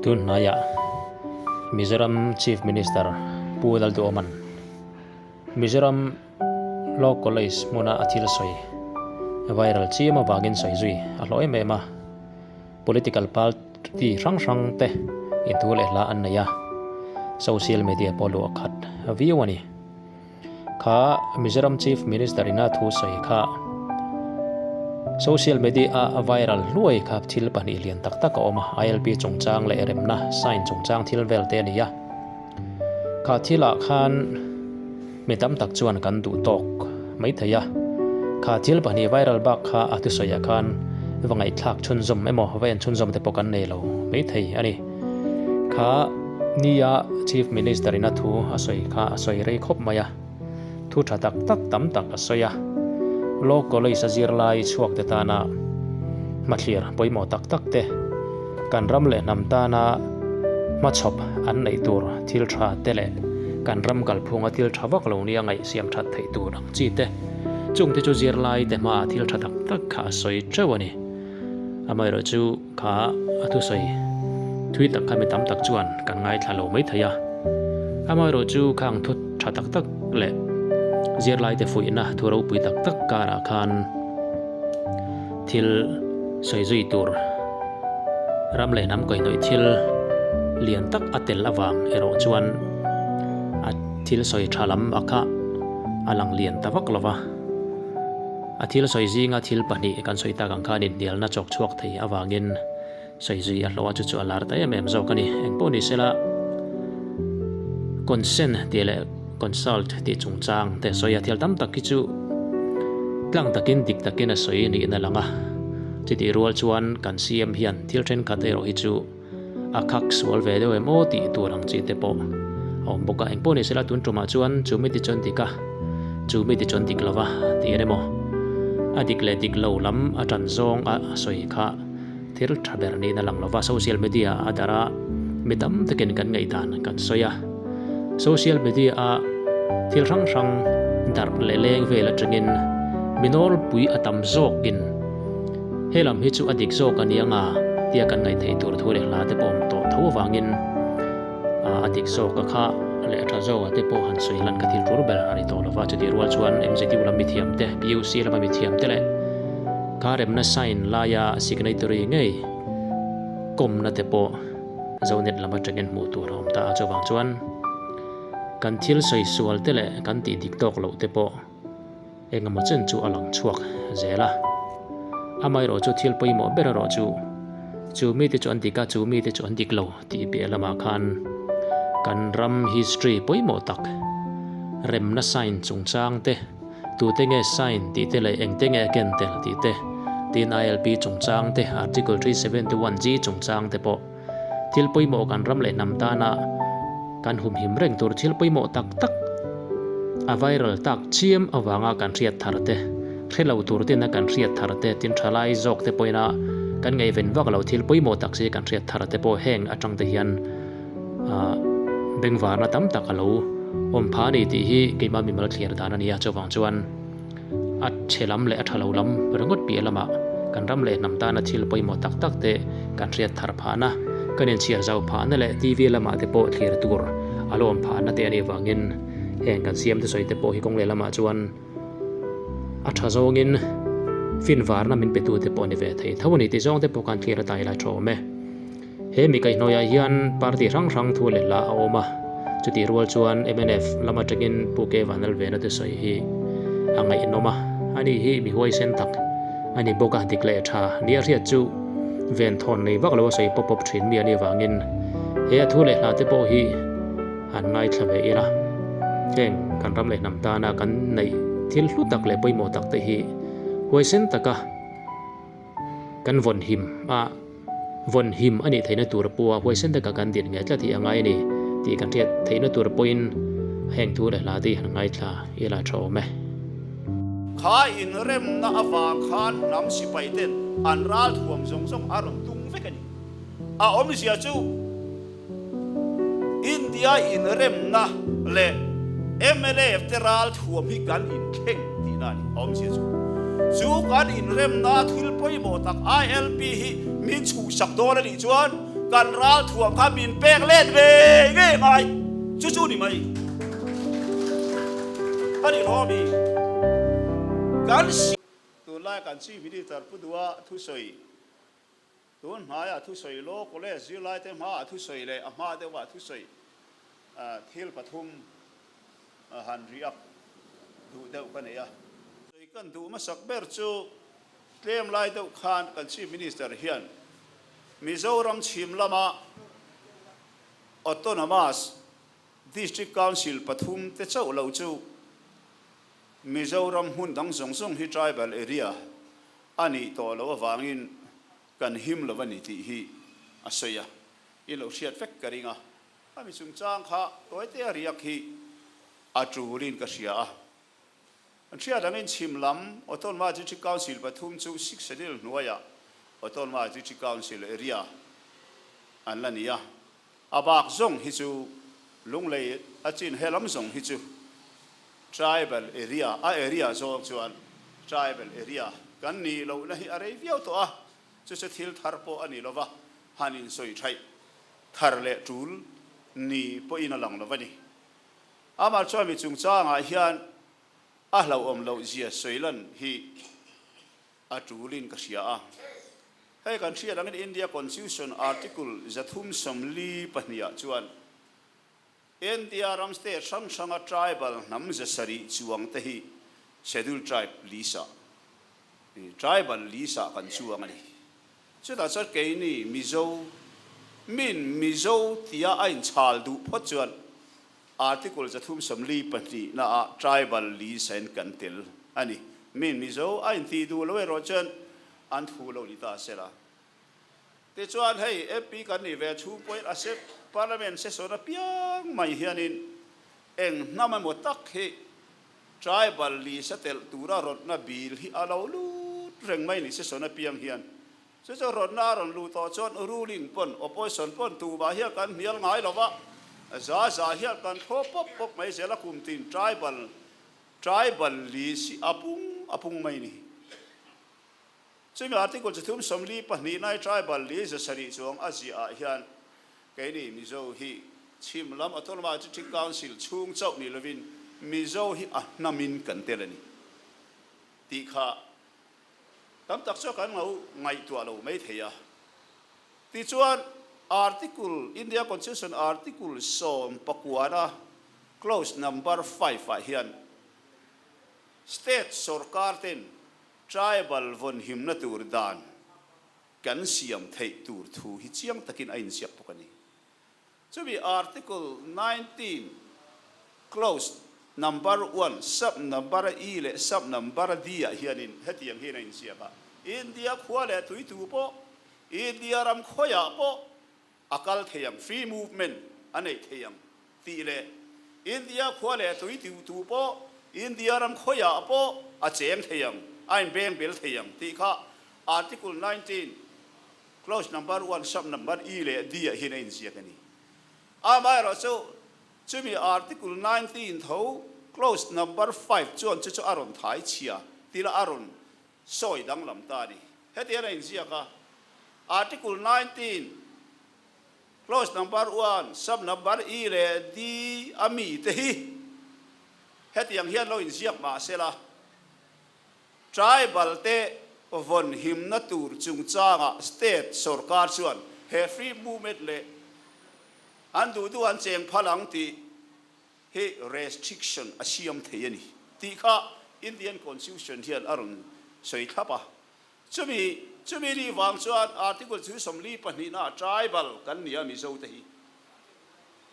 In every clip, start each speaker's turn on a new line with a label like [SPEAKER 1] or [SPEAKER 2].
[SPEAKER 1] Tun hnaiah Mizoram Chief Minister Pu Lalduhawma'n Mizoram Law College hmuna a thil sawi viral chiam avangin sawi zui a hlawh em em a. Political party hrang hrang te inthu leh hla an nei a, social media pawh luah khat viau a ni. Kha Mizoram Chief Minister ina thu sawi kha social media a viral hluai kha thil pahnih lian tak tak a awm a, ILP chungchang leh remna sign chungchang thil vel te a ni a. Kha thilah khan mi tam tak chuan kan duh tawk mai thei a, kha thil pahnih viral bak kha a thusawiah khan va ngaihthlak chhunzawm emaw va en chhunzawm te pawh kan nei lo mai thei a ni. Kha nia Chief Minister in a thu a sawi kha a sawi rei khawp mai a, thu tha tak tak tam tak a sawi a, Law College a zirlai chhuak te tana hmathlir pawimawh tak tak te, kan ram leh hnam tana hmachhawp an neih tur thil tha te leh kan ram kalphunga thil tha vak lo nia ngaih siam that theih tur ang chi te, chungte chu zirlai te hmaah thil tha tak tak kha a sawi teuh a ni. Amaherawhchu kha a thusawi thui tak kha mi tam tak chuan kan ngaithla lo mai thei a. Amaherawhchu khang thu tha tak tak leh zirlai te fuihna thu ropui tak tak karah khan thil sawi zui tur ram leh hnam kawihnawih thil lian tak a tel avang erawh chuan a thil sawi tha lam a kha a lang lian ta vak lo va. A thil sawi zinga thil pahnih kan sawi tak ang khan inhnialna chawk chhuak thei avangin sawi zui a hlawh a, chu chu a lar ta em em zawk a ni. Engpawh ni sela consent tih leh consult tih chungchang te sawi a thil tam tak hi chu tlang takin dik takin a sawi niin a lang a, chutih rual chuan kan CM hian thil thenkhat erawh hi chu A khak sual ve deuh em aw tih tur ang chi te pawh a awm bawk a, engpawh ni sela tun tumah chuan chu mi ti chuan dik a, chu mi ti chuan dik lo va tih an emaw a dik leh dik lo lam a tan zawng a sawi kha thil tha ber niin a lang lo va, social media a darh a mi tam takin kan ngaihdan kan sawi a, social media a thil hrang hrang darh leh leng vel atangin mi nawlpui a tam zawkin. He lam hi chu a dik zawk a ni anga tia kan ngaihtheih tur thu leh hla te pawh awm tawh tho avangin a dik zawk a kha leh a tha zawk a te pawh han sawi lan ka thil tur ber a ni tawh lova. Chutih rual chuan MZU lam mithiam te, PUC lama mithiam te leh kha remna sign laia signatory ngei kawmna te pawh Zonet lam atangin hmuh tur a awm ta a. Chuvang chuan kan thil sawi sual te leh kan tih dik tawk loh te pawh Engemaw chen chu a lang chhuak zel a. Amaherawh chu thil pawimawh ber erawh chu, chu mite chu an dik a, chu mite chu an dik lo tih piah lamah khan kan ram history pawimawh tak, remna sign chungchang te, tute nge sign tih te leh engte nge a ken tel tih te, tin ILP chungchang te, Article 371 G chungchang te pawh thil pawimawh kan ram leh hnam tana kan humhim reng tur thil pawimawh tak tak a viral tak chiam avanga kan hriat thar te, hre lo tur tena kan hriat thar te, tin thalai zawk te pawhin kan ngaihven vak lo thil pawimawh tak si kan hriat thar te pawh heng atang te hian ah bengvarna tam tak a lo awm phah a ni tih hi keimah mimal thlir dan a ni a, chuvang chuan. A chhe lam leh a tha lo lam ringawt piah lamah kan ram leh hnam tana thil pawimawh tak tak te kan hriat thar phahna, kan inchhiar zau phahna leh TV lamah te pawh thlir tur a lo awm phahna te a nih vangin heng kan siam te sawi te pawh hi kawng leh lamah chuan a tha zawngin finvarna min petu te pawh a ni ve thei tho a ni tih zawng te pawh khan thlir a tai la tha awm e. He mi kaihhnawihah hian party hrang hrang thu leh hla a awm a, chutih rual chuan mnf lam atangin Pu K Vanlalvena te sawi hi a ngaihnawm a, ani hi mi huaisen tak a ni bawk a, dik leh tha nia hriat chu ven thawn nei vak lo a sawi pawp pawp thin mi a nih avangin he a thu leh hla te pawh hi han ngaithla ve ila, heng kan ram leh hnam tana kan neih thil hlu tak leh pawimawh tak te hi huaisen taka Kan vawn him a, vawn him a nih theihna tur pawha huaisen taka kan din nge tlat hi a ngai a ni tih kan hriat theihna tur pawhin heng thu leh hla te hi han ngaithla ila tha awm e.
[SPEAKER 2] Kha inremna avang khan hnam sipai ten an ral thuam zawng zawng a rawn tung vek a ni. A awmzia chu India inremna leh mnf te ral thuam hi kan inthleng tihna a ni. A awmzia chu chu kan inremna thil pawimawh tak ILP hi min chhuhsak dawn a nih chuan Kan ralthuam kha min pek let ve ngei ngai chu chu ni mai. A ni hlawm i kan si. Tunlai kan Chief Minister Pu Dua thusawi tun hmaiah thusawi Law College zirlaite hmaah thusawi leh a hma deuhah thusawi thil pathum han riak duh deuh ka nei a. Sawi kan duh hmasak ber chu Tlem lai deuh khan kan Chief Minister hian Mizoram chhim lama Autonomous District Council pathum te chauh lo chu Mizoram hmun dang zawng zawng hi tribal area a nih tawh loh avangin kan him lo a ni tih hi a sawi a, i lo hriat vek ka ring a. A mi chungchang kha tawite riak hi a tulin ka hria a. An hriat angin chhim lam Autonomous District Council pathum chu Sixth Schedule hnuaiah Autonomous District Council area an la ni a, a bak zawng hi chu Lunglei a chin he lam zawng hi chu Tribal area, a area zawng chuan Tribal area kan nih lohna hi a rei viau tawh a, chu chu thil thar pawh a ni lova, han insawi thaih thar leh tul ni pawhin a lang lo a ni. Amah chuan mi chungchangah hian a hlauhawm loh zia sawi lan hi a tulin ka hria a. Hei kan hriat angin India Constitution Article 342 ah chuan India ram state hrang hranga tribal hnam 700 chuang te hi Scheduled Tribe list ah tribal list ah kan chuang a ni. Chutah chuan keini Mizo min Mizo tia a inchhal duh phawt chuan Article 342 naah tribal list-in kan tel a ni. Min Mizo a intih duh lo erawh chuan an thu lo ni ta sela. Tichuan hei MP kan nih ve chhung pawhin a sep Parliament session apiang mai hianin eng hnam emaw tak hi Tribal list a telh tura rawtna bill hi a lo lut reng mai ni session apiang hian. Chu chu rawtna a rawn luh tawh chuan ruling pawn opposition pawn tumah hian kan hnial ngai lo va, za za hian kan thlawp pawp pawp mai zel a kum tin tribal tribal list hi a pung a pung mai ni. Chumi article 342 nai tribal list 700 chuang a ziah ah hian keini Mizo hi chhim lam Autonomous District Council chhung chauh ni lovin Mizo hi a hnamin kan tel a ni tih kha tam tak chu kan lo ngaihtuah lo mai thei a. Tichuan Article, India Constitution Article 19 clause number 5 ah hian State sorkar ten Tribal vawnhimna tur dan kan siam theih tur thu hi chiang takin a inziak bawk a ni. Chumi Article 19 clause number 1 sub number E leh sub number D ah hianin hetiang hian a inziak a, India khua leh tuitu pawh India ram khawiah pawh a kal thei ang, free movement a neih thei ang tih leh India khua leh tui tu pawh India ram khawiah pawh a cheng thei ang, a inbeng bel thei ang tih kha Article 19 clause number 1 sub number E leh D ah hian a inziak a ni. Amaherawh chu chumi Article 19 tho clause number 5 chuan chu chu a rawn thai chhia tila a rawn sawi danglam ta a ni. Hetiang a inziak a, Article 19, clause number 1, sub number E leh D a mi te hi hetiang hian lo inziak mah sela, tribal te vawn himna tur chungchangah state sorkar chuan he free movement leh an duh duh an cheng phal ang tih hi restriction a siam thei a ni tih kha Indian Constitution hian a rawn sawi thlap a. Chumi chumi ni vang chuan Article 42 na tribal kan ni a Mizo te hi.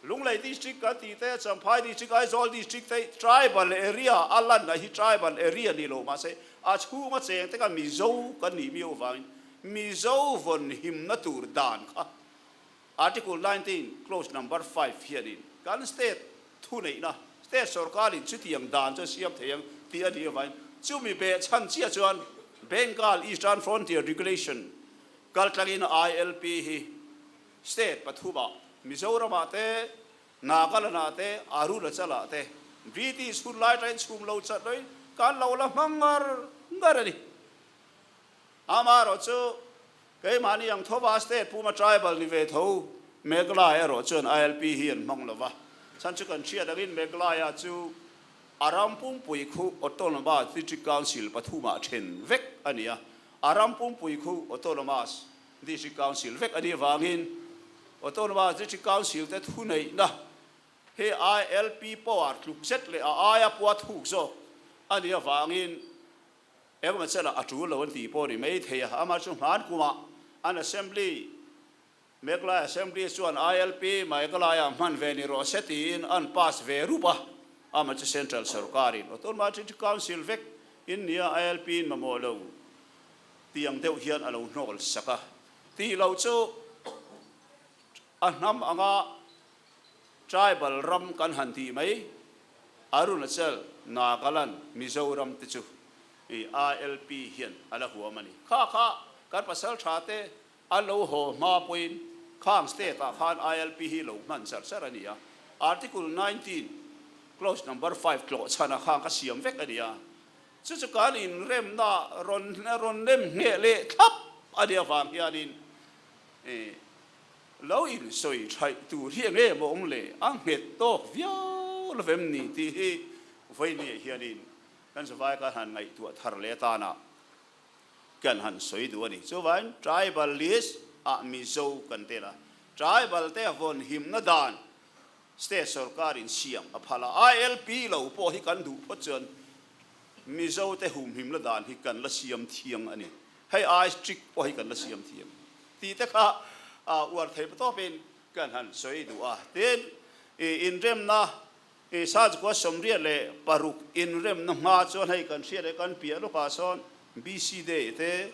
[SPEAKER 2] Lunglei District kan tih te, Champhai District, Aizawl District te tribal area a lanna hi tribal area ni lo mahse a chhunga cheng te kha Mizo kan nih miau vangin Mizo vawn himna tur dan kha Article 19 clause number 5 hianin kan state thuneihna, state sorkarin chutiang dan chu a siam thei ang tih a nih avangin chumi beh chhan chiah chuan Bengal Eastern Frontier Regulation kaltlangin ILP hi state pathumah Mizoramah te, Nagaland-ah te, Arunachal-ah te British hun lai atangin chhum lo chat loin kan lo la hmang ngar ngar a ni. Amaherawhchu. Keimahni ang thova state puma tribal ni ve tho Meghalaya erawh chuan ILP hi an hmang lova. Chhan chu kan hriat angin Meghalaya chu a ram pumpui khu Autonomous District Council pathumah then vek a ni a. A ram pumpui khu Autonomous District Council vek a nih avangin Autonomous District Council te thuneihna hi ILP power tluk zet leh a aia pua thuk zawk a nih avangin Engemaw chela a tul lo an tih pawh a ni mai thei a, amah chu hman kumah an Assembly, Meghalaya Assembly chuan ILP Meghalaya hman ve ni rawh se tiin an pass ve rup a, amah chu Central Sorkarin Autonomous District Council vek in nia ILP in mamawh lo tih ang deuh hian a lo hnawl sak a, tih loh chu a hnam anga Tribal ram kan han tih mai, Arunachal, Nagaland, Mizoram te chu i ILP hian a la huam a ni. Kha kha kan pasal tha te an lo haw hma pawhin khang state ah khan ILP hi lo hman char char a ni a. Article 19 clause number 5 tlawh chhan ah khan ka siam vek a ni a. Chu chu kan inremna rawn rawn nem ngheh leh thlap a nih avang hianin i Lo insawi thaih tur hi enge maw awm le? A nghet tawk viau lo vem ni tih hi vawinia hianin kan zavai kan han ngaihtuah thar leh atana kan han sawi duh a ni. Chuvangin tribal list ah Mizo kan tel a, tribal te vawn himna dan state sorkarin siam a phal a, ILP lo pawh hi kan duh phawt chuan Mizo te humhimna dan hi kan la siam thiang a ni. Hei ai strict pawh hi kan la siam thiam tih te kha uar thei tawpin kan han sawi duh a. Tin, inremna Sazkua 86 inremna hma chuan hei kan hriat leh kan piah lawkah sawn BC Day te,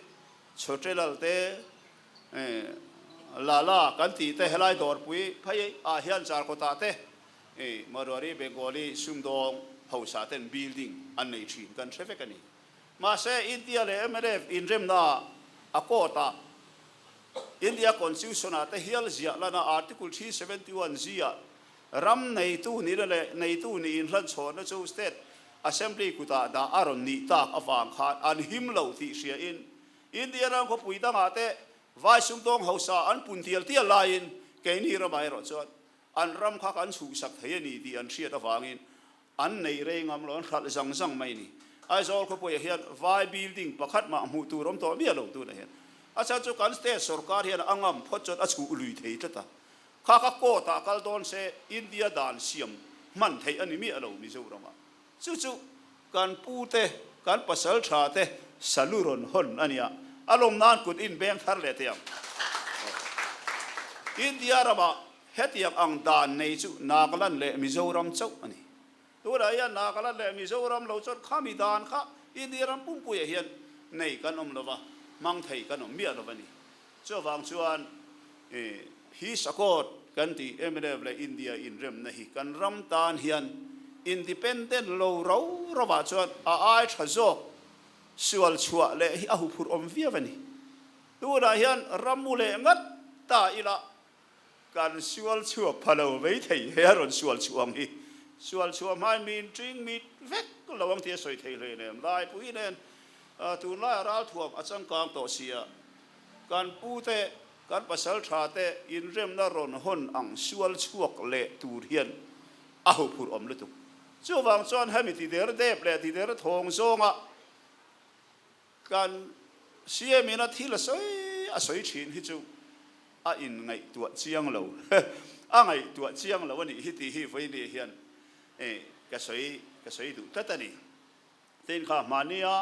[SPEAKER 2] Chhotrelal te, Lala kan tih te helai dawrpui phei ah hian Charkawtah te Marwari Bengali sumdawng hausa ten building an nei thin kan hre vek a ni. Mahse, India leh mnf inremna a court-ah India Constitution-ah te hial ziah lana Article 371 zia ram neitu nihna leh neitu nih inhlanchhawnna chu State Assembly kutah dah a rawn nih tak avang khan an him lo tih hriain India ram khawpui dangah te vai sumdawng hausa an pun tial tial laiin keini ramah erawh chuan an ram kha kan chhuhsak thei a ni tih an hriat avangin An nei rei ngam lo, an hralh zang zang mai ni. Aizawl khawpuiah hian vai building pakhat mah hmuh tur awm tawh miah lo tunah hian. A chhan chu kan state sorkar hian a ngam phawt chuan a chhuh lui thei tlat a. Kha kha court ah kal dawn se India dan siam hman theih a ni miah lo Mizoramah. Chu chu kan pu te, kan pasal tha te salu rawn hawn a nia. A lawm nan kut in beng thar leh teh ang. India ramah Hetiang ang dan nei chu Nagaland leh Mizoram chauh a ni. Tunah hian Nagaland leh Mizoram lo chuan khami dan kha India ram pumpuiah hian nei kan awm lova, hmang thei kan awm miah lova ni. Chuvang chuan Peace Accord kan tih mnf leh India inremna hi kan ram tan hian independent lo rau rovah chuan a ai tha zawk sual chhuah leh hi a huphurh awm viau a ni. Tunah hian ram mu leh ngat ta ila Kan sual chhuak pha lo mai thei he a rawn sual chhuah ang hi. Sual chhuah hmain min ṭing mit vek lo ang tih a sawi thei hle nem. Laipui nen tunlaia ralthuam a changkang tawh sia, kan pute, kan pasal tha te inremna rawn hawn ang sual chhuak leh tur hian a huphurh awm lutuk. Chuvang chuan hemi tider dep leh tider thawng zawnga Kan CM in a thil a sawi a sawi thin hi chu a in ngaihtuah chiang lo a ngaihtuah chiang lo a nih hi tih hi vawiin hian ka sawi ka sawi duh tlat a ni. Tin kha hmahnia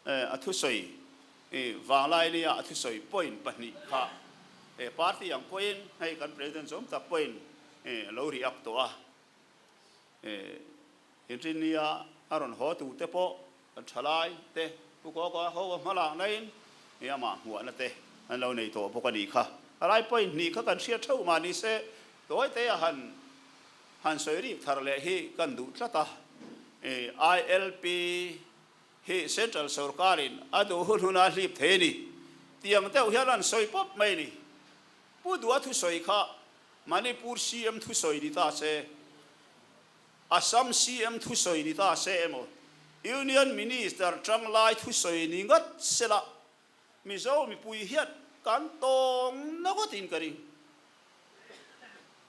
[SPEAKER 2] a thusawi vanglainia a thusawi point pahnih kha party ang pawhin hei kan president zawm tak pawhin a lo react tawh a. Inrinnia a rawn haw tu te pawh Kan thalai te Pu Kawka ho a hma lak naiin i amah hmuahna te an lo nei tawh bawk a nih kha. A lai point hnih kha kan hriat theuh mah ni se, tawite a han han sawi rik thar leh hi kan duh tlat a. ILP hi Central sorkarin a duh hun huna hlip thei a ni tiang deuh hian an sawi pawp mai a ni. Pu Dua thusawi kha Manipur CM thusawi ni ta se, Assam CM thusawi ni ta se emaw, Union Minister tanglai thusawi ni ngat sela, Mizo mipui hian kan tawng na ngawtin ka ring.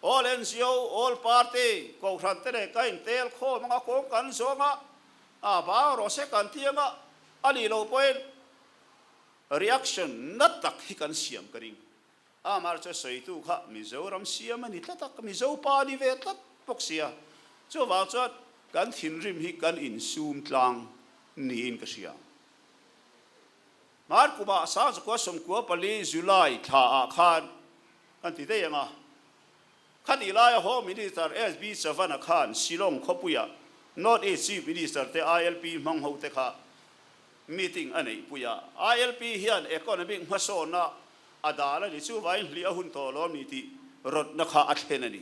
[SPEAKER 2] All NGO, All Party, Kohhran te leh ka intel khawm anga kawng kan zawng a, a bang rawh se kan ti anga a nih loh pawhin reaction na tak hi kan siam ka ring. Amah chu sawitu kha Mizoram siam a ni tlat a, Mizo pa a ni ve tlat bawk sia. Chuvang chuan kan thinrim hi kan insum tlang niin ka hria. Hmar kumah Sangzakua 14 July thla ah khan kan ti daih ang a, khatih laia Home Minister SB Chavan-a khan Shillong khawpuia North East Chief Minister te ILP hmang ho te kha meeting a neihpui a. ILP hian economic hmasawnna a dal a ni, chuvangin hlih a hun tawh lawm ni tih rawtna kha a thlen a ni.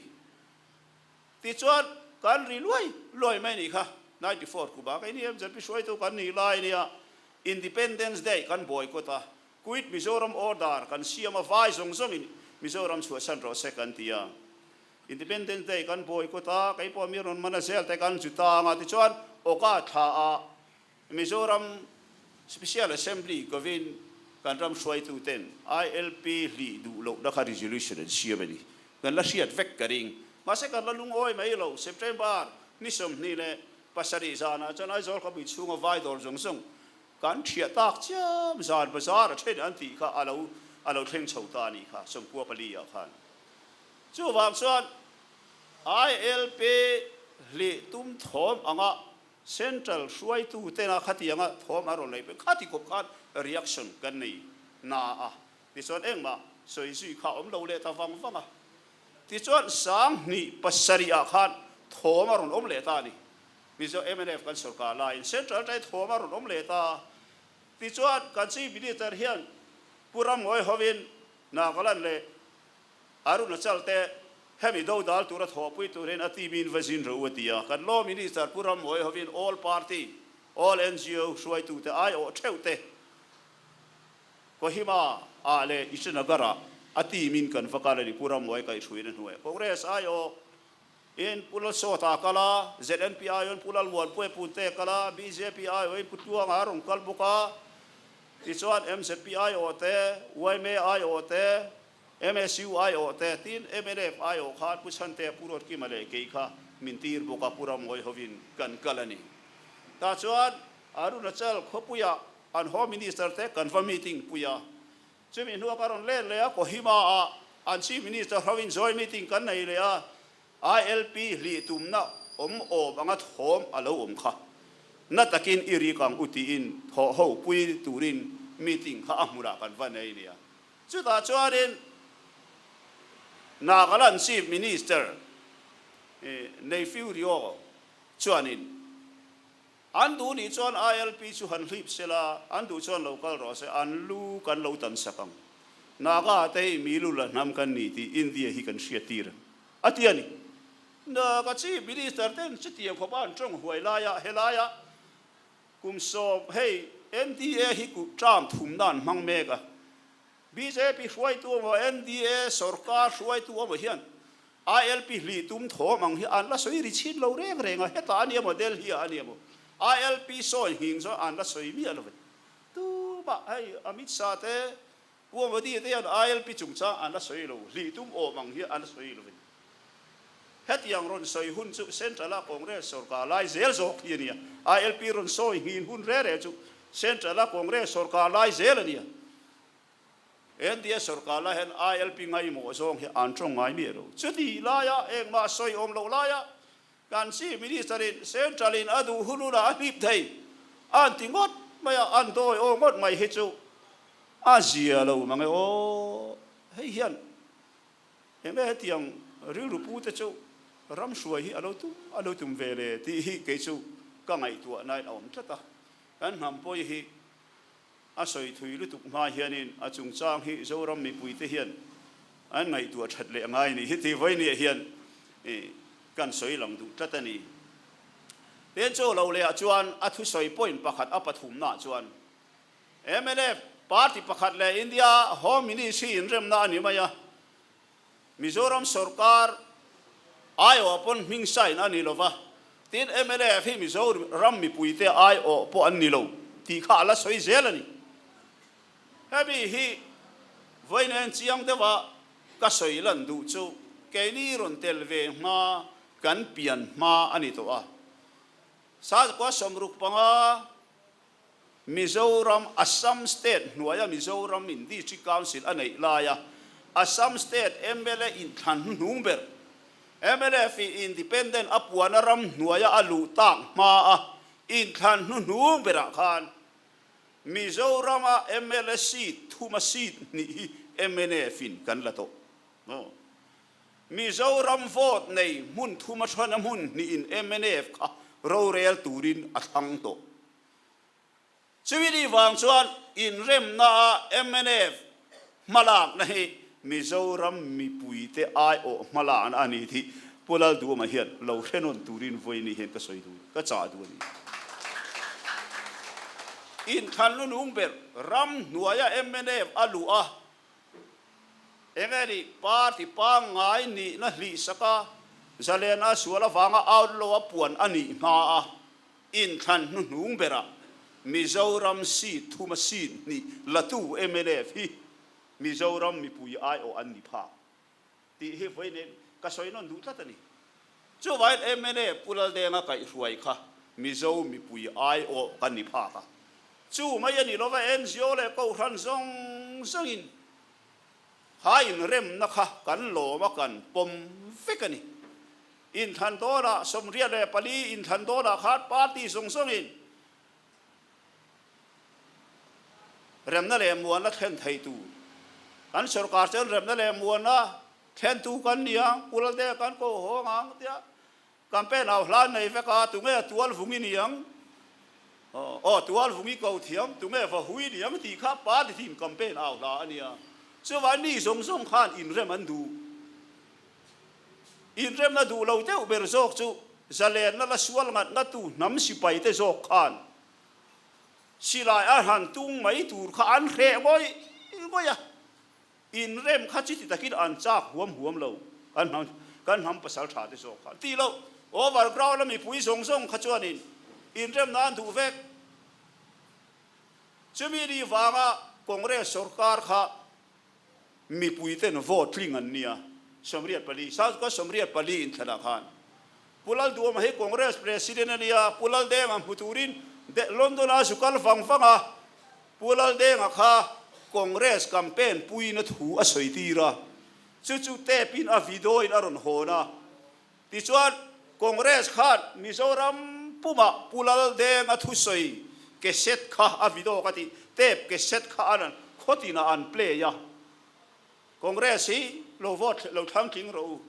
[SPEAKER 2] Tichuan, kan ri luai luai mai nih kha, 94 kumah kei ni MZP hruaitu kan nih lai nia, Independence Day kan boycott a, Quit Mizoram Order kan siam a, vai zawng zawngin Mizoram chhuahsan rawh se kan ti a. Independence Day kan boycott a, kei pawh mi rawn man a zel te kan zu tang a, tichuan Awka thla ah Mizoram Special Assembly kovin kan ram hruaituten ILP hlih duh lohna kha resolution an siam a ni. Kan la hriat vek ka ring. Mahse kan la lungawi mai lo. September ni 27 zanah chuan Aizawl khawpui chhunga vai dawr zawng zawng kan thiah tak chiam zan bazar a then an tih kha a lo a lo thleng chho ta a nih kha 94 ah khan. Chuvang chuan ILP hlih tum thawm anga Central hruaitu tena khatianga thawm a rawn nei pawh khati khawp khan reaction kan nei na a, tichuan engmah sawi zui kha a awm lo leh ta vang vang a. Tichuan 2007 ah khan thawm a rawn awm leh ta a ni. Mizo mnf kan sorkar laiin Central atangin thawm a rawn awm leh ta a. Tichuan kan Chief Minister hian Pu Ramngawi hovin Nagaland leh Arunachal te hemi dodal tura thawhpui turin a team in va zin rawh u a ti a. Kan Law Minister Pu Rammuai hovin All Party, All NGO hruaitute aiawh theuh te Kohima ah leh Itanagar ah a team in kan va kal a ni. Pu Rammuai kaihhruiin a hnuai. Congress aiawh in Pu Lalsawta a kal a, ZNP aiawhin Pu Lalmuanpuia Punte a kal a, bjp aiawhin Pu Tluanga a rawn kal bawk a. Tichuan MZP aiawh te, yma aiawh te, MSU aiawh te, tin mnf aiawh khan Pu Chhantea, Pu Ruatkima leh kei kha min tir bawk a, Pu Ramngawi hovin kan kal a ni. Tah chuan Arunachal khawpuiah an Home Minister te kan va meeting pui a, chumi hnuah ka rawn let leh a, Kohima ah an Chief Minister hovin joint meeting kan nei leh a, ILP hlih tumna awm awm anga thawm a lo awm kha. Na takin i rik ang u tiin thawh ho pui turin meeting kha a hmunah kan va nei nia. Chutah chuanin Nagaland Chief Minister Neiphiu Rio chuanin an duh nih chuan ILP chu han hlip sela, an duh chuan lo kal rawh se, an lu kan lo tan sak ang. Naga te hi mi lu la hnam kan ni tih India hi kan hriat tir ang, a ti a ni. Naga Chief Minister ten chutiang khawpa an tawng huai laia helaia Kum sawm, hei NDA hi kut term thum nan hmang mek a, bjp hruaitu emaw NDA sorkar hruaitu emaw hian ILP hlih tum thawm ang hi an la sawi ri chhin lo reng reng a, hetah a ni emaw Delhi ah a ni emaw ILP sawi nghing chuan an la sawi miah lo ve. Tumah hei Amit Shah te, Pu Modi te hian ILP chungchang an la sawi lo, hlih tum awm ang hi an la sawi lo vin. Hetiang rawn sawi hun chu Central-a Congress sorkar lai zel zawk hi a nia. ILP rawn sawi nghin hun re re chu Central-a Congress sorkar lai zel a nia. NDA sorkar lai hian ILP ngaimawh zawng hi an tawng ngai miah lo. Chutih laia engmah sawi awm loh laia kan Chief Minister-in Central-in a duh hun hunah a hlip thei an ti ngawt mai a, an dawi aw ngawt mai hi chu A zia lo mang e aw, hei hian enge hetiang rilru pu te chu ram hruai hi a lo tum a lo tum ve le tih hi kei chu ka ngaihtuah nain a awm tlat a, kan hnam pawi hi a sawi thui lutuk hma hianin a chungchang hi Zoram mipui te hian an ngaihtuah that leh ngai ni hi tih vawinia hian kan sawi lang duh tlat a ni. Tin chu lo leh ah chuan a thusawi point pakhat a pathumna ah chuan Mnf party pakhat leh India Home Ministry inremna a ni mai a, Mizoram sorkar aiawh pawn hming sign a ni lova, tin mnf hi Mizoram mipuite aiawh pawh an ni lo tih kha a la sawi zel a ni. Hemi hi vawiin chiang deuha ka sawi lan duh chu keini rawn tel ve hma kan pian hma a ni tawh a. Sazakua 65 Mizoram Assam State hnuaia Mizoram in District Council a neih laia Assam State mla inthlan hnuhnung ber mnf in Independent a puana ram hnuaia a luh tak hmaa inthlan hnuhnung berah khan Mizorama mla seat thuma seat hnih hi mnf in kan la tawh. Mizoram vote nei hmun thuma thana hmun hnihin mnf kha rorel turin a thlang tawh. Chumi ni vang chuan inremna a mnf hmalakna hi Mizoram mipuite aiawh hmalakna a ni tih Pu Lalduhawma hian lo hre nawn turin vawiin hian ka sawi duh, ka chah duh a ni. Inthlan lunung ber ram hnuaia mnf a luh a, enge ni party pangngai nihna hlihsak a, zalena sual avanga outlaw a puan a nih hma a, Inthlan hnuhnung berah Mizoram seat thuma seat hnih latu mnf hi Mizoram mipui aiawh an ni phak tih hi vawiin ka sawi nawn duh tlat a ni. Chuvangin mnf Pu Laldenga kaihhruai kha Mizo mipui aiawh kan ni phak a. Chu mai a ni lova NGO leh Kohhran zawng zawngin kha inremna kha kan lawm a kan pawm vek a ni. Inthlan dawnah 84 inthlan dawnah khan party zawng zawngin remna leh muanna thlen thei tur kan sorkar chuan remna leh muanna thlentu kan ni ang, Pu Laldenga kan ko hawng ang tia campaign au hlan nei vek a, tunge tual vungi ni ang, aw tual vungi ko thiam, tunge va hui ni ang tih kha party team campaign au hla a nia. Chuvangin mi zawng zawng khan inrem an duh. Inremna duh lo deuh ber zawk chu zalenna la sual ngat ngatu hnam sipaite zawk khan silai a han tung mai tur kha an hreh ngawih ngawih a, inrem kha chuti takin an chak huam huam lo kan hnam kan hnam pasal tha te zawk khan tih loh overground a mipui zawng zawng kha chuanin inremna an duh vek. Chumi ni vanga Congress sorkar kha Mipui ten vote tling an nia. 84, South Coast 84 inthlanah khan Pu Lalduhawma hi Congress President a nia, Pu Laldenga hmu turin London a zu kal vang vang a, Pu Laldenga kha Congress campaign puiin a thu a sawi tir a, chu chu tape in a video in a rawn hawn a. Tichuan Congress khan Mizoram pumah Pu Laldenga thusawi cassette kha a video ka tih, tape cassette kha an khawtinah an play a. Congress hi lo vote lo thlang tling rawh u.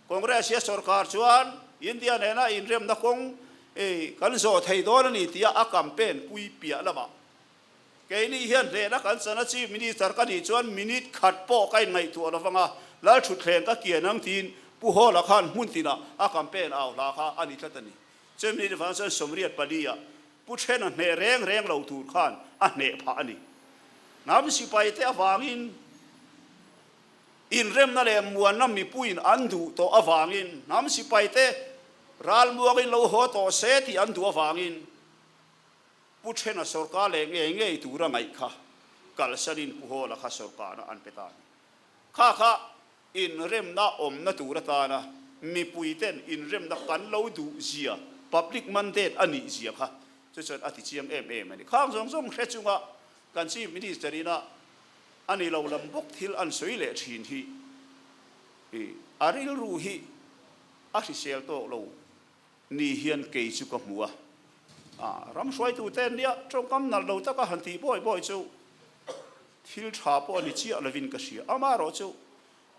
[SPEAKER 2] Congress hi a sorkar chuan India nena inremna kawng kan zawh thei dawn a ni tia a campaign pui piah lamah Keini hian hlehna kan chan a, Chief Minister ka nih chuan minute khat pawh ka inngaihtuah lo vang a, Lalthutthleng ka kian ang tiin Pu Hawla khan hmun tinah a campaign au hla kha a ni tlat a ni. Chumi ni vang chuan 84 ah Pu Thena hneh reng reng lo tur khan a hneh phah a ni. Hnam sipaite avangin inremna leh muanna mipuiin an duh tawh avangin hnam sipaite ralmuangin lo haw tawh se tih an duh avangin Pu Thena sorkar leh ngei ngei tura ngaih kha kalsanin Pu Hawla kha sorkarna an pe ta a ni. Kha kha inremna awmna tur atana mipuiten inremna kan lo duh zia, public mandate a nih zia kha chu chuan a ti chiang em em a ni. Khang zawng zawng hre chunga kan Chief Minister ina a ni lo lam bawk thil an sawi leh thin hi a rilru hi a hrisel tawk lo. Ni hian kei chu ka hmu a, ram hruaitute nia tawngkam nalh lo taka han tih bawi bawi chu thil tha pawh a ni chiah lovin ka hria. Amaherawh chu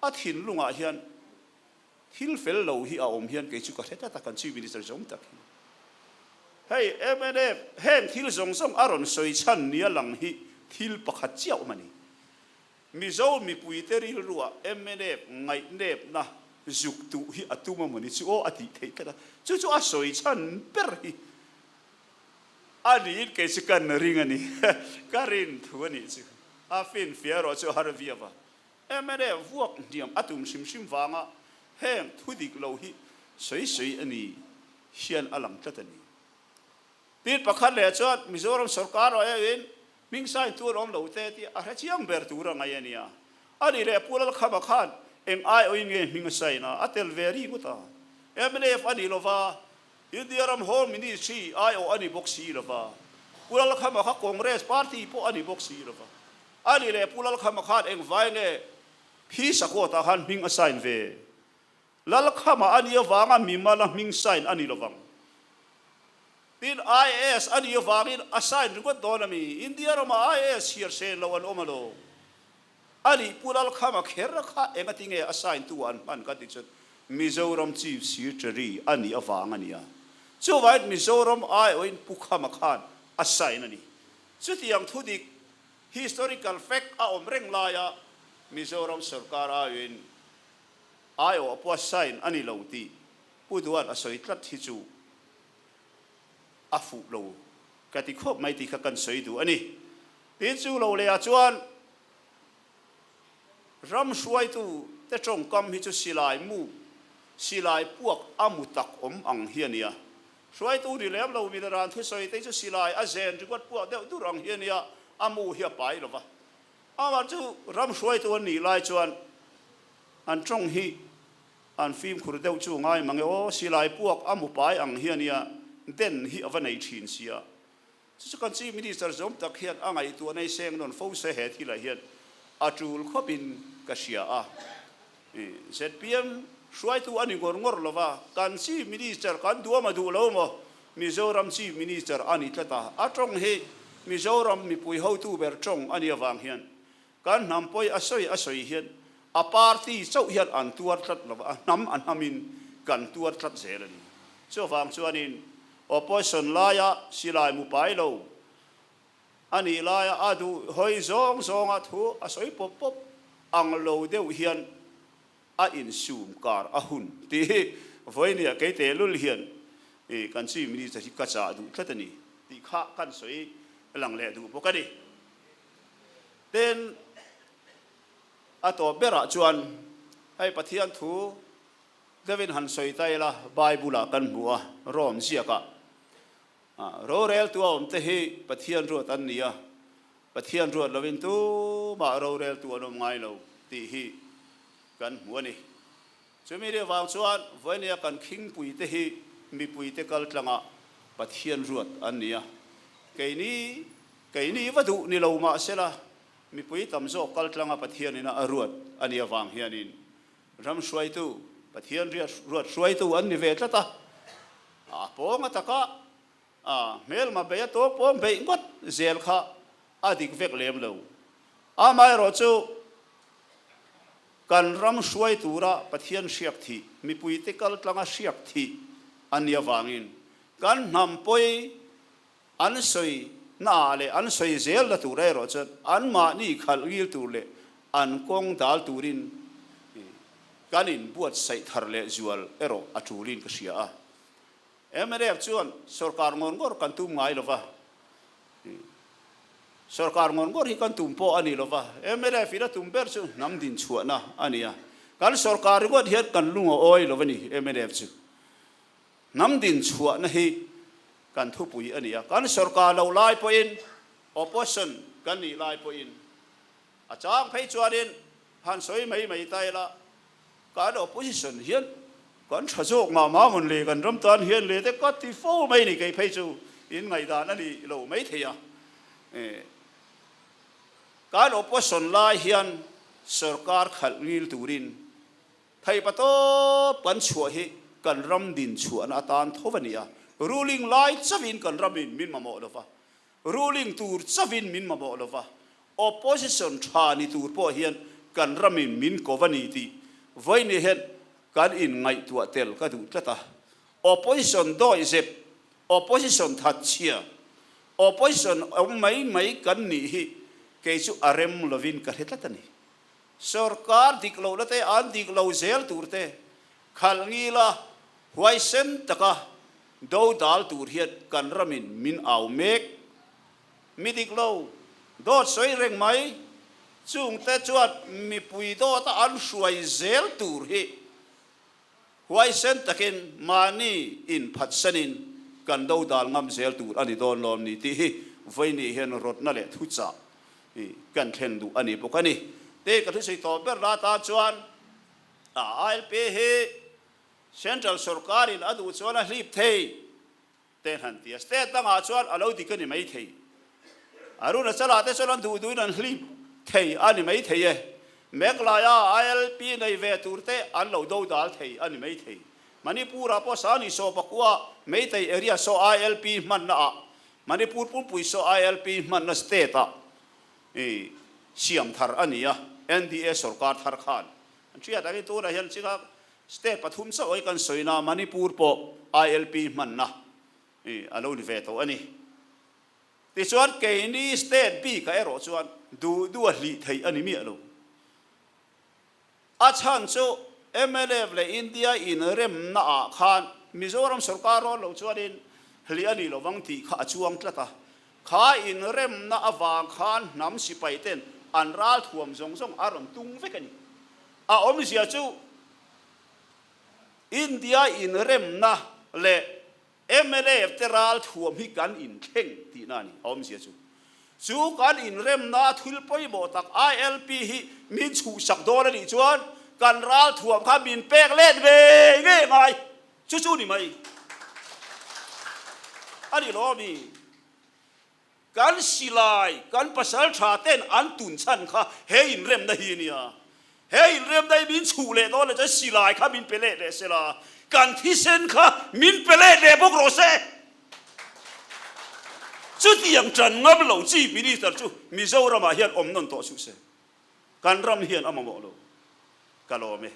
[SPEAKER 2] a thinlungah hian thil fel lo hi a awm hian kei chu ka hre tlat a, kan Chief Minister zawng tak hi. Hei mnf heng thil zawng zawng a rawn sawi chhan nia lang hi thil pakhat chiah awm a ni. Mizo mipuite rilruah mnf ngaihnepna zuk tuh hi a tum a mawni chu aw a tih theih tlat a, chu chu a sawi chhan ber hi a niin kei chu kan ring a ni, ka rin thu a nih chu. A finfiah erawh chu a har viau a, mnf vuak hniam a tum hrim hrim vanga heng thu dik lo hi sawi sawi a ni hian a lang tlat a ni. Tin pakhat leh chuan Mizoram sorkar erawh in. Hming sign tu an awm lo te tih a hre chiang ber tur a ngaih a nia. A nih leh Pu Lalkhama khan eng aiawhin nge hming a sign a, a tel ve ri ngawt a. Mnf a ni lova, India ram Home Ministry aiawh a ni bawk si lova, Pu Lalkhama kha Congress party pawh a ni bawk si lova. A nih leh Pu Lalkhama khan eng vai nge Phisa court ah khan hming a sign ve? Lalkhama a nih avanga mimala hming sign a ni lovang. Tin, IAS a nih avangin a sign ringawt dawn a mi? India ramah IAS chhiar sen lo an awm alo? A nih Pu Lalkhama kher kha engati nge a sign tu ah an hman ka ti chuan Mizoram Chief Secretary a nih avang a nia. Chuvangin Mizoram aiawhin Pu Khama khan a sign a ni. Chutiang thudik historical fact a awm reng laia Mizoram sorkar aiawhin aiawh pawh a sign a ni lo tih Pu Duan a sawi tlat hi chu a fuh lo ka ti khawp mai tih kha kan sawi duh a ni. Tin chu lo leh ah chuan ram hruaitu te tawngkam hi chu silai mu, silai puak a mu tak awm ang hi a nia. Hruaitu ni lem lo min ran thusawi te chu silai a zen ringawt puak deuh dur ang hi a nia, a mu hi a pai lo va. Amah chu ram hruaitu an nih lai chuan an tawng hi An fimkhur deuh chu ngai mang e aw, silai puak a mu pai ang hi a nia, den hi a va nei thin sia. Chu chu kan Chief Minister zawm tak hian a ngaihtuah nei seng nawn fo se he thilah hian a tul khawpin ka hria a. Zpm hruaitu a ni ngawr ngawr lo va, kan Chief Minister kan duam a duh lo maw? Mizoram Chief Minister a ni tlat a, a tawng hi Mizoram mipui hotu ber tawng a nih avang hian Kan hnam pawi a sawi a sawi hian a party chauh hian an tuar tlat lo va, a hnam a hnamin kan tuar tlat zel a ni. Chuvang chuanin opposition laia silai mu pai lo a nih laia a duh hawi zawng zawnga thu a sawi pawp pawp ang lo deuh hian a insum kar a hun tih hi vawinia kei tehlul hian kan Chief Minister hi ka chah duh tlat a ni tih kha kan sawi lang leh duh bawk a ni. Tin, a tawp berah chuan hei Pathian thu deuhin han sawi ta ila, Bible-ah kan hmu a, Rome ziakah roreltu a awmte hi Pathian ruat an ni a, Pathian ruat lovin tumah roreltu an awm ngai lo tih hi kan hmu a ni. Chumi ri avang chuan vawinia kan khingpuite hi mipuite kaltlangah Pathian ruat an ni a, keini Keini va duh ni lo mah sela, mipui tam zawk kal tlanga Pathianina a ruat a nih avang hianin ram hruaitu, Pathian ruat hruaitu an ni ve tlat a, a pawng ataka a hmelma bei a tawk pawng beih ngawt zel kha a dik vek lem lo. Amaherawhchu, kan ram hruai tura Pathian hriak thih, mipuite kal tlanga hriak thih a nih avangin kan hnam pawi An sawi naah leh an sawi zelna tur erawh chuan anmahni khalh ngil tur leh an kawng dal turin kan inbuatsaih thar leh zual erawh a tulin ka hria a. Mnf chuan sorkar ngawr ngawr kan tum ngai lova, sorkar ngawr ngawr hi kan tum pawh a ni lova, mnf in a tum ber chu hnam dinchhuahna a ni a, kan sorkar ringawt hian kan lung a awi lo a ni mnf chu. Hnam dinchhuahna hi kan thupui a ni a, kan sorkar lo lai pawhin, opposition kan nih lai pawhin, a chang phei chuanin han sawi mai mai ta ila, kan opposition hian kan tha zawk mah mah mawn le, kan ram tan hian le te ka ti fo mai ni, kei phei chu in ngaihdan a ni lo mai thei a. Kan opposition lai hian sorkar khalh ngil turin Theipa tawp kan chhuah hi kan ram din chhuahna atan tho a ni a, ruling lai chauhin kan ramin min mamawh lo va, ruling tur chauhin min mamawh lo va, opposition tha ni tur pawh hian kan ramin min ko va ni tih vawiin hian kan inngaihtuah tel ka duh tlat a. Opposition dawihzep, opposition thatchhia, opposition awm mai mai kan nih hi kei chu a rem lovin ka hre tlat a ni. Sorkar dik lohna te, an dik lo zel tur te, khalh ngila huaisen taka do dal tur hian kan ramin min au mek. Mi dik lo, dawt sawi reng mai, chungte chuan mipui dawta an hruai zel tur hi Huaisen takin mahni inphatsanin kan do dal ngam zel tur a ni dawn lawm ni tih hi vawiini hian rawtna leh thuchah kan thlen duh a ni bawk a ni. Te ka thusawi tawh ber la tan chuan ILP hi Central sawrkarin a duh chuan a hlip thei te han ti a, state dangah chuan a lo dik a ni mai thei. Arunachala te chuan an duh duhin an hlip thei a ni mai thei e. Meghalaya ILP nei ve tur te an lo do dal thei a ni mai thei. Manipur-ah pawh Sani saw pakua Meitei area saw ILP hmanna ah Manipur pumpui saw ILP hmanna state ah siam thar a ni a, NDA sorkar thar khan an hriat angin tunah hian chinga State pathum chauh ai kan sawina Manipur pawh ILP hmanna a lo ni ve tawh a ni. Tichuan keini state bikah erawh chuan duh duh a hlih theih a ni miah lo. A chhan chu mnf leh India inremna ah khan Mizoram sorkar rawn lo chuanin hlih a ni lovang tih kha a chuang tlat a. Kha inremna avang khan hnam sipai ten an ralthuam zawng zawng a rawn tung vek a ni. A awmzia chu India inremna leh mnf te ralthuam hi kan inthleng tihna a ni. A awmzia chu chu kan inremna thil pawimawh tak ILP hi min chhuhsak dawn a nih chuan kan ralthuam kha min pek let ve ngei ngai. Chu chu ni mai a ni lo ami? Kan silai, kan pasal tha ten an tun chhan kha he inremna hi a nia. He inremna hi min chhuh leh dawn leh chuan silai kha min pe leh leh se la, kan thisen kha min pe leh leh bawk rawh se. Chutiang tan ngam lo Chief Minister chu Mizoramah hian awm nawn tawh suh se. Kan ram hian a mamawh lo. Ka lawm e.